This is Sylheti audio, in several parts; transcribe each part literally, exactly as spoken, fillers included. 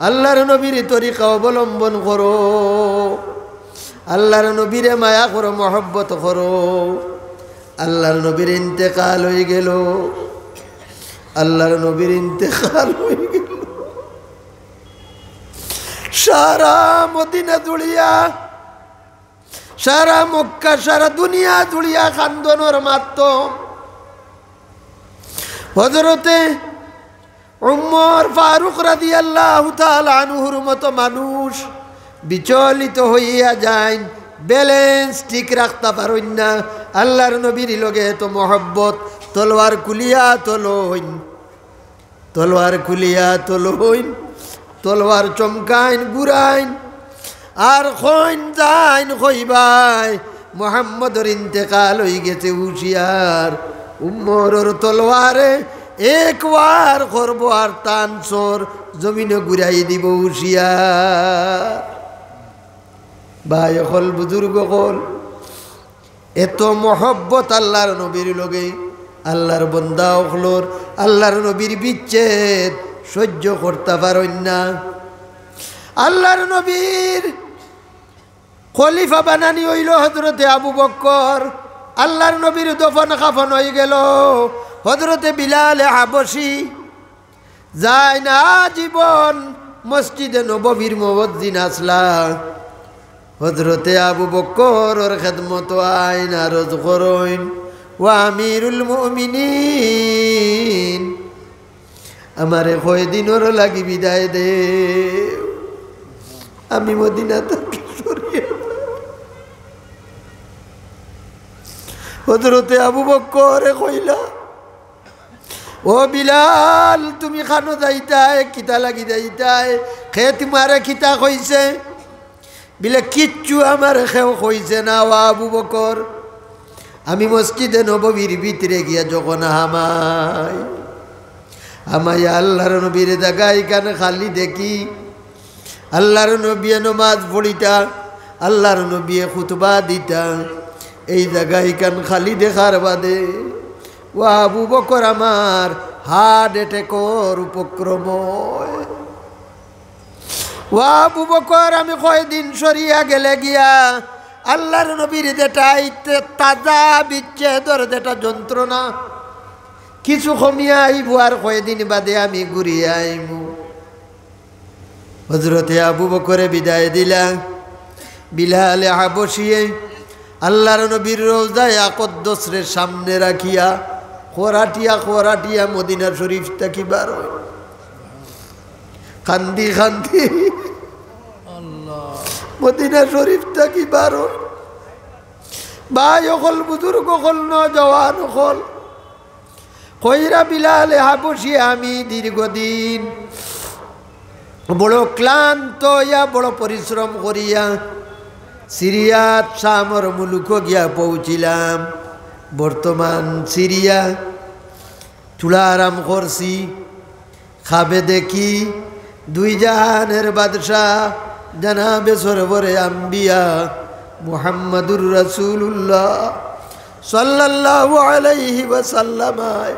আল্লাহর নবীর তরিকা অবলম্বন করো, আল্লাহর নবীরে মায়া করো, মহব্বত করো। আল্লাহর নবীর ইন্তেকাল অইগেল, আল্লাহর নবীর ইন্তেকাল অইগেল। সারা মদিনা জুড়িয়া, সারা মক্কা, সারা দুনিয়া জুড়িয়া কান্দনর মাধ্যম। হযরতে উমর ফারুক রাদিয়াল্লাহু তাআলা আনহুর মতো মানুষ বিচলিত হইয়া যাইন, balance ঠিক রাখতা পারইন না। আল্লাহর নবীর লগে এত মহব্বত, তলোয়ার খুলিয়া তলইন, তলোয়ার খুলিয়া তলইন, তলোয়ার চমকাইন, ঘুরাইন, আর কইন যাইন কইবায়, মুহাম্মদর ইন্তেকাল অইগেছে, হুঁশিয়ার। উমরর তলোয়ারে একবার করবো আর তান সর জমিনো ঘুরাই দিবো, হুঁশিয়ার। ভাই অকল, বুজুর্গ অকল, এত মহব্বত আল্লাহর নবীর লগে, আল্লাহর বন্দা অকলর, আল্লাহর নবীর বিচ্ছেদ সহ্য করতা পারইন না। আল্লাহর নবীর খলিফা বানানি অইলো হযরতে আবু বকর। আল্লাহর নবীর দফন কাফন অইগেল হযরতে বিলালে হাবশি। যাইন আজীবন মসজিদে নববীর মুয়াজ্জিন আছলা। হযরতে আবু বকরর খেদমতো আইন আরজ করইন, "ও আমিরুল মুমিনিন, আমারে কয়দিনর লাগি বিদায় দেও, আমি মদিনা থাকি সরিয়া যাই।" হযরতে আবু বকরে কইলা, "ও বিলাল, তুমি কানো যাইতায়, কিতা লাগি যাইতায়? কে তুমারে কিতা কইছে?" বিলে, "কিচ্ছু আমারে কেউ কইছে না, ও আবু বকর। আমি মসজিদে নববীর ভিতরে গিয়া যখন হামাই, হামাইয়া আল্লাহর নবীর জাগাইখান খালি দেখি, আল্লাহর নবীয়ে নমাজ পড়িতা, আল্লাহর নবীয়ে খুতবা দিতা, এই জাগাইখান খালি দেখার বাদে, ও আবু বকর, আমার heart attackর উপক্রম অয়। ও আবু বকর, আমি কয়দিন সরিয়া গেলে গিয়া আল্লাহর নবীর যেটা এই তে-, তাজা বিচ্ছেদর যেটা যন্ত্রণা, কিছু কমিয়া আইবো, আর কয়দিন বাদে আমি ঘুরিয়া আইমু।" হযরতে আবু বকরে বিদায় দিলা। বিলালে হাবশিয়ে আল্লাহর নবীর রওজায়ে আকদ্দসরে সামনে রাখিয়া খরাটিয়া খরাটিয়া মদিনা শরীফ থাকি বার অয়। কান্দি কান্দি আল্লাহ। মদিনা শরীফ থাকি বার অয়। ভাই অকল, বুজুর্গ অকল, নওজোয়ান অকল, কইরা বিলালে হাবশি, আমি দীর্ঘদিন বড় ক্লান্ত অইয়া, বড় পরিশ্রম করিয়া সিরিয়াত শামর মুলুকো গিয়া পৌঁছিলাম। বর্তমান সিরিয়া, থুড়া আরাম করছি। খাবে দেখি দুই জাহানের বাদশা জনাবে সরবরে আম্বিয়া মুহাম্মাদুর রাসূলুল্লাহ সাল্লাল্লাহু আলাইহি ওয়াসাল্লামায়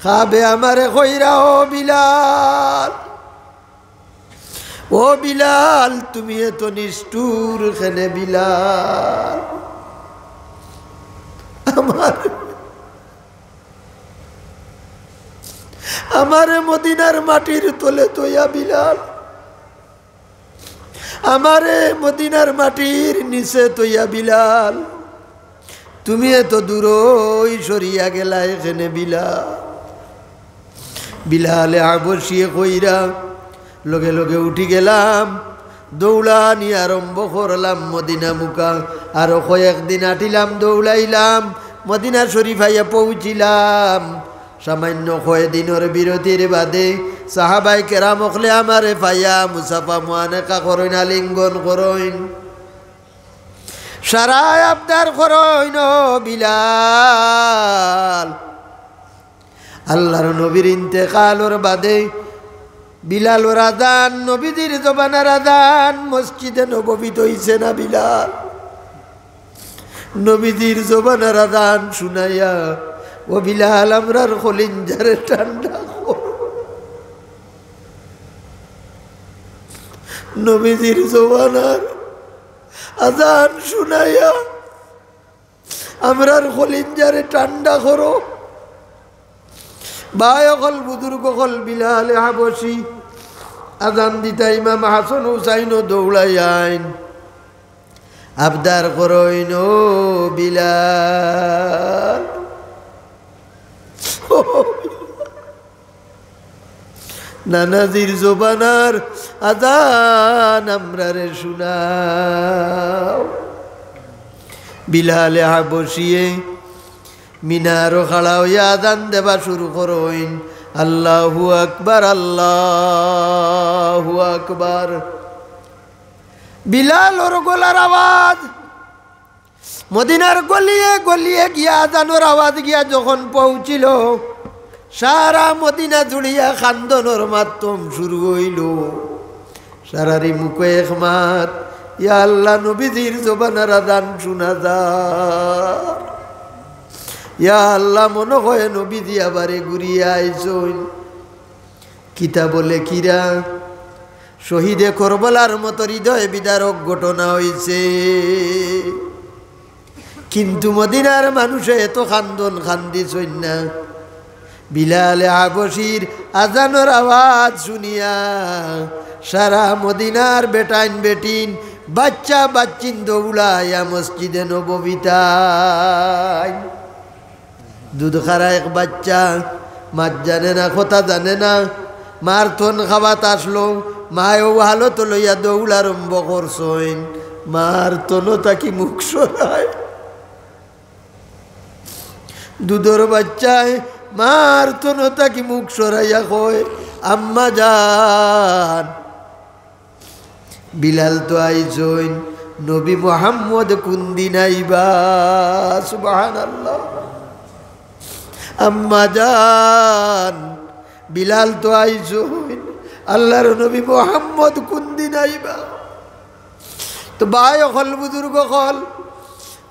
খাবে আমারে কইরা, "ও বিলাল, ও বিলাল, তুমি এত নিষ্ঠুর কেনে বিলাল? আমার, আমারে মদিনার মাটির তলে থইয়া বিলাল, আমারে মদিনার মাটির নিচে থইয়া বিলাল, তুমি এত দূরই সরিয়া গেলায় কেনে বিলাল?" বিলালে হাবশিয়ে কইরা, লগে লগে উঠি গেলাম, দৌড়ানি আরম্ভ করলাম মদিনা মুখা। আরো কয়েকদিন আটিলাম, দৌড়াইলাম, মদিনা শরীফ আইয়া পৌঁছিলাম। সামান্য কয়দিনর বিরতির বাদে সাহাবায়ে কেরাম অকলে আমারে পাইয়া মুসাফা মুআনেকা করইন, আলিঙ্গন করইন, সারায় আবদার করইন, "ও বিলাল।" আল্লাহর নবীর ইন্তেকালর বাদে বিলালর আজান, নবীজির জবানার আজান মসজিদে নববীত অইছে না বিলাল? নবীজির জবানার আজান শুনাইয়া, ও বিলাল, আমরার কলিঞ্জারে ঠান্ডা কর। নবীজির জমানার আজান শুনাইয়া আমরার কলিজারে ঠান্ডা করো। ভাই অকল, বুজুর্গ অকল, বিলালে হাবশি আজান দিতা, ইমাম হাসান হুসাইনও দৌড়াইয়া আইন, আবদার করইন, "ও বিলাল, নানাজির জমানার আজান আমরারে শুনাও।" বিলালে হাবশিয়ে মিনারো খাড়া অইয়া আজান দেবা শুরু করইন, "আল্লাহু আকবার, আল্লাহু আকবার।" বিলালর গলার আওয়াজ মদিনার গলিয়ে গলিয়ে গিয়া আজানর আওয়াজ গিয়া যখন পৌঁছিল, সারা মদিনা জুড়িয়া কান্দনর মাতম শুরু অইল। সারারি মুখো এক মাত, "ইয়া আল্লাহ, নবীজির জমানার আজান শুনা যার। ইয়া আল্লাহ, মনো অয় নবীজি আবারে ঘুরিয়া আইছইন।" কিতাবো লেখিরা, শহীদে করবলার মতো হৃদয় বিদারক ঘটনা অইছে, কিন্তু মদিনার মানুষে এত কান্দন কান্দিছইন না। বিলালে হাবশির আজানর আওয়াজ শুনিয়া সারা মদিনার বেটাইন বেটিন, বাচ্চা বাচ্চিন দৌড়াইয়া মসজিদে নববীত আইন। দুধ খারা এক বাচ্চা, মাত জানে না, কথা জানে না, মার থন খাওয়াত আসলো, মায় অউ হালত লইয়া দৌড় আরম্ভ করছইন, মার থন থাকি মুখ সরায়। দুধর বাচ্চায় মার থন থাকি মুখ সরাইয়া কয়, "আম্মা জান।" বিলাল তো আইছইন, নবী মুহাম্মদ কুনদিন আইবা? সুবহানাল্লাহ। আম্মা জান, বিলাল তো আইছইন, আল্লাহর নবী মুহাম্মদ কুনদিন আইবা? তো ভাই অকল, বুজুর্গ অকল,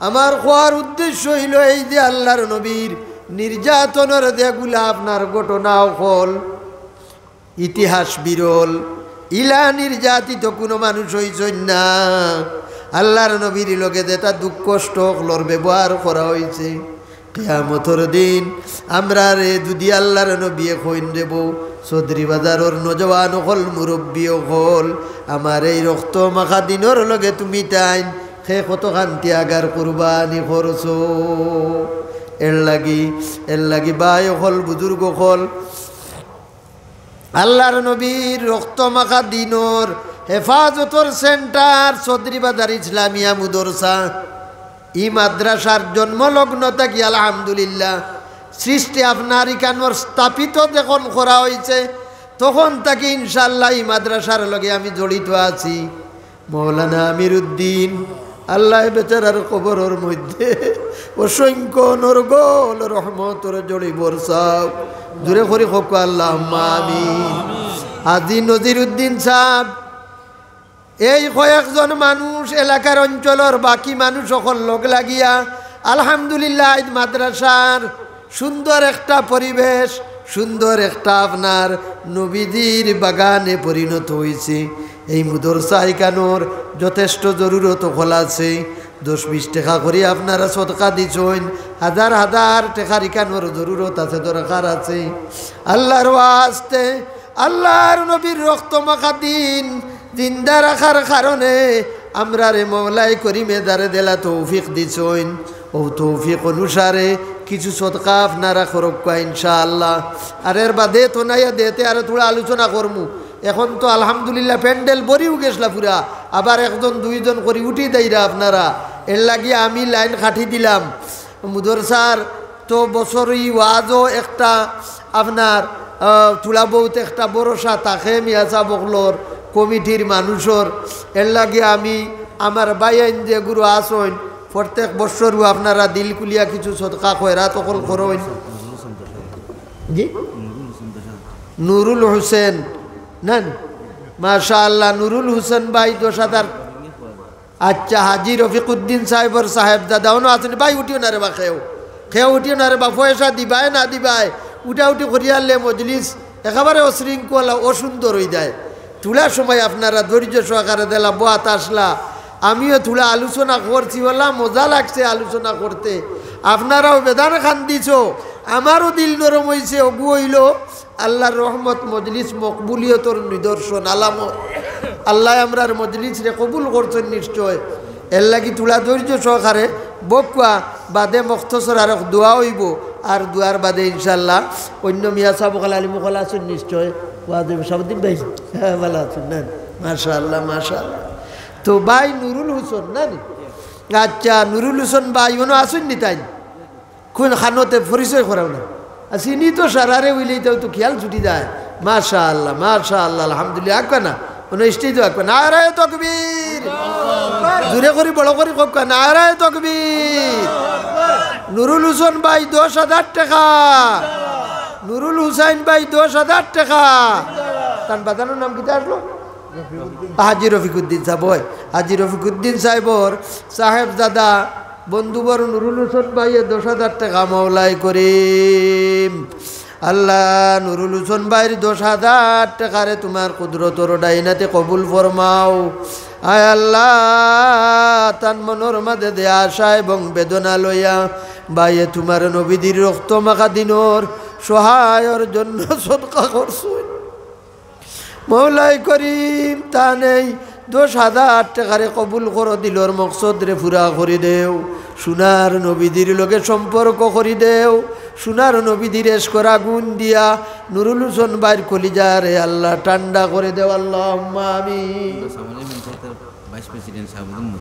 আমার কওয়ার উদ্দেশ্য অইল এই যে আল্লাহর নবীর নির্যাতনর যেগুলা আপনার ঘটনা অকল, ইতিহাস বিরল, ইলা নির্যাতিত কুনু মানুষ অইছইন না। আল্লাহর নবীর লগে যেটা দুঃখ কষ্ট অকলর ব্যবহার করা অইছে, কিয়ামতর দিন আমরারে যুদি আল্লাহর নবীয়ে কইন, "রে বউ, চৌধুরী বাজারর নওজোয়ান অকল, মুরব্বি অকল, আমার এই রক্ত মাখা দিনর লগে তুমি তাইন, কে কতখান ত্যাগ আর কুরবানি করছো?" এর লাগি, এর লাগি ভাই অকল, বুজুর্গ অকল, আল্লাহর নবীর রক্ত মাখা দিনর হেফাজতর সেন্টার চৌধুরী বাজার ইসলামিয়া মুদরসা, ই মাদ্রাসার জন্মলগ্ন থাকি আলহামদুলিল্লাহ সৃষ্টি আপনার ইখানোর স্থাপিত যখন করা অইছে, তখন থাকি ইনশাআল্লাহ ই মাদ্রাসার লগে আমি জড়িত আছি। মৌলানা আমির উদ্দিন, আল্লায় বেচারার কবরর মধ্যে অসংখ্য অনর্গল রহমতর ঝড়ি বরসাও। জোরে করি কউক্কা, আল্লাহুম্মা আমিন। হাজী নজির উদ্দিন সাব এই কয়েকজন মানুষ, এলাকার অঞ্চলর বাকি মানুষ অকল লগ লাগিয়া আলহামদুলিল্লাহ আইজ মাদ্রাসার সুন্দর একটা পরিবেশ, সুন্দর একটা আপনার নবীজির বাগানে পরিণত অইছে। এই মুদরসা ইখানোর যথেষ্ট জরুরত অকল আছে। দশ বিশ টেকা করি আপনারা সদকা দিছইন, হাজার হাজার টেকার ইখানোর জরুরত আছে, দরকার আছে। আল্লাহর ওয়াস্তে, আল্লাহর নবীর রক্ত মাখা দিন জিন্দা রাখার কারণে আমরারে মওলায় করিমে যারে যেলা তৌফিক দিছইন, অউ তৌফিক অনুসারে কিছু সদকা আপনারা করউক্কা ইনশাআল্লাহ। আর এর বাদে তো নাইয়া দেতে আরো থুড়া আলোচনা করমু। এখন তো আলহামদুলিল্লাহ প্যান্ডেল ভরিউ গেছলা পুরা, আবার একজন দুইজন করি উঠি যাইরা আপনারা, এর লাগি আমি লাইন কাটি দিলাম। মুদরসার তো বছরই ওয়াজও একটা আপনার, আহ, থুড়া বউত একটা ভরসা থাকে মিয়া সাব অকলর, কমিটির মানুষর। এর লাগি আমি আমার ভাইয়াইন যেগুইন আছইন, প্রত্যেক বছরউ আপনারা দিল খুলিয়া কিছু সদকা খয়রাত অকল করইন। জি? নুরুল হোসেন, না? মাশাআল্লাহ, নুরুল হোসেন ভাই দশ হাজার। আচ্ছা, হাজী রফিকুদ্দিন সাবর সাহেবজাদা অনো আছইন নি ভাই? উঠিও না রে বা, কেউ, কেউ উঠিও না রে বা, পয়সা দিবায় না দিবায়, উঠাউঠি করিয়ারলে মজলিস একেবারে অশৃঙ্খলা, অসুন্দর অইযায়। থুড়া সময় আপনারা ধৈর্য সহকারে দিলা, বওয়াত আসলা, আমিও থুড়া আলোচনা করছি, ওলা মজা লাগছে আলোচনা করতে। আপনারাও বেজান কান্দিছো, আমারও দিল নরম অইছে। অগু অইলো আল্লার রহমত, মজলিস মকবুলিয়তর নিদর্শন, আলামত। আল্লায় আমরার মজলিসরে কবুল করছইন নিশ্চয়। এরলাগি থুড়া ধৈর্য সহকারে বউক্কা, বাদে মখতসর আরক দোয়া অইবো, আর দোয়ার বাদে ইনশাআল্লাহ অইন্য মিয়া সাব অকল, আলিম অকল আছইন নিশ্চয়। ওয়াজ অইবো, শাহাবুদ্দিন ভাই, হ্যাঁ, ভালা আছইন না? মাশাআল্লাহ, মাশাআল্লাহ। তো ভাই নুরুল হোসেন না নি? আচ্ছা, নুরুল হোসেন ভাই অনো আছইন নি তাইন? কুন খানোতে পরিচয় করাও না। আর চিনি তো সারারে অইলেই তাও তো খেয়াল ছুটি যায়। মাশাআল্লাহ, মাশাআল্লাহ, আলহামদুলিল্লাহ। আক্কা না, অনো stage-ও আক্কা। নারায়ে তাকবীর। জোরে করি, বড় করি কউক্কা, নারায়ে তাকবীর। নুরুল হোসেন ভাই দশ হাজার টেকা। নুরুল হুসাইন ভাই দশ হাজার টেকা। তান বাজানর নাম কিতা আছলো? হাজী রফিকুদ্দিন সাব, অয়। হাজী রফিকুদ্দিন সাবর সাহেবজাদা বন্ধুবর নুরুল হোসেন ভাইয়ে দশ হাজার টেকা। মওলায় করিম, আল্লাহ, নুরুল হোসেন ভাইর দশ হাজার টেকারে তুমার কুদরতর ডাইনাতে কবুল ফরমাও। আয় আল্লাহ, তান মনর মাঝে যে আশা এবং বেদনা লইয়া ভাইয়ে তুমার নবীজির রক্ত মাখা দিনর সহায়র জন্য সদকা করছইন। মওলায় করিম, তান এই দশ হাজার টেকারে কবুল করো, দিলর মকসদরে পুরা করি দেও, সোনার নবীজির লগে সম্পর্ক করি দেও, সোনার নবীজির এশকর আগুন দিয়া নুরুল হোসেন ভাইর কলিজারে আল্লাহ ঠান্ডা করি দেও। আল্লাহুম্মা আমিন। ভাইস প্রেসিডেন্ট সাহেব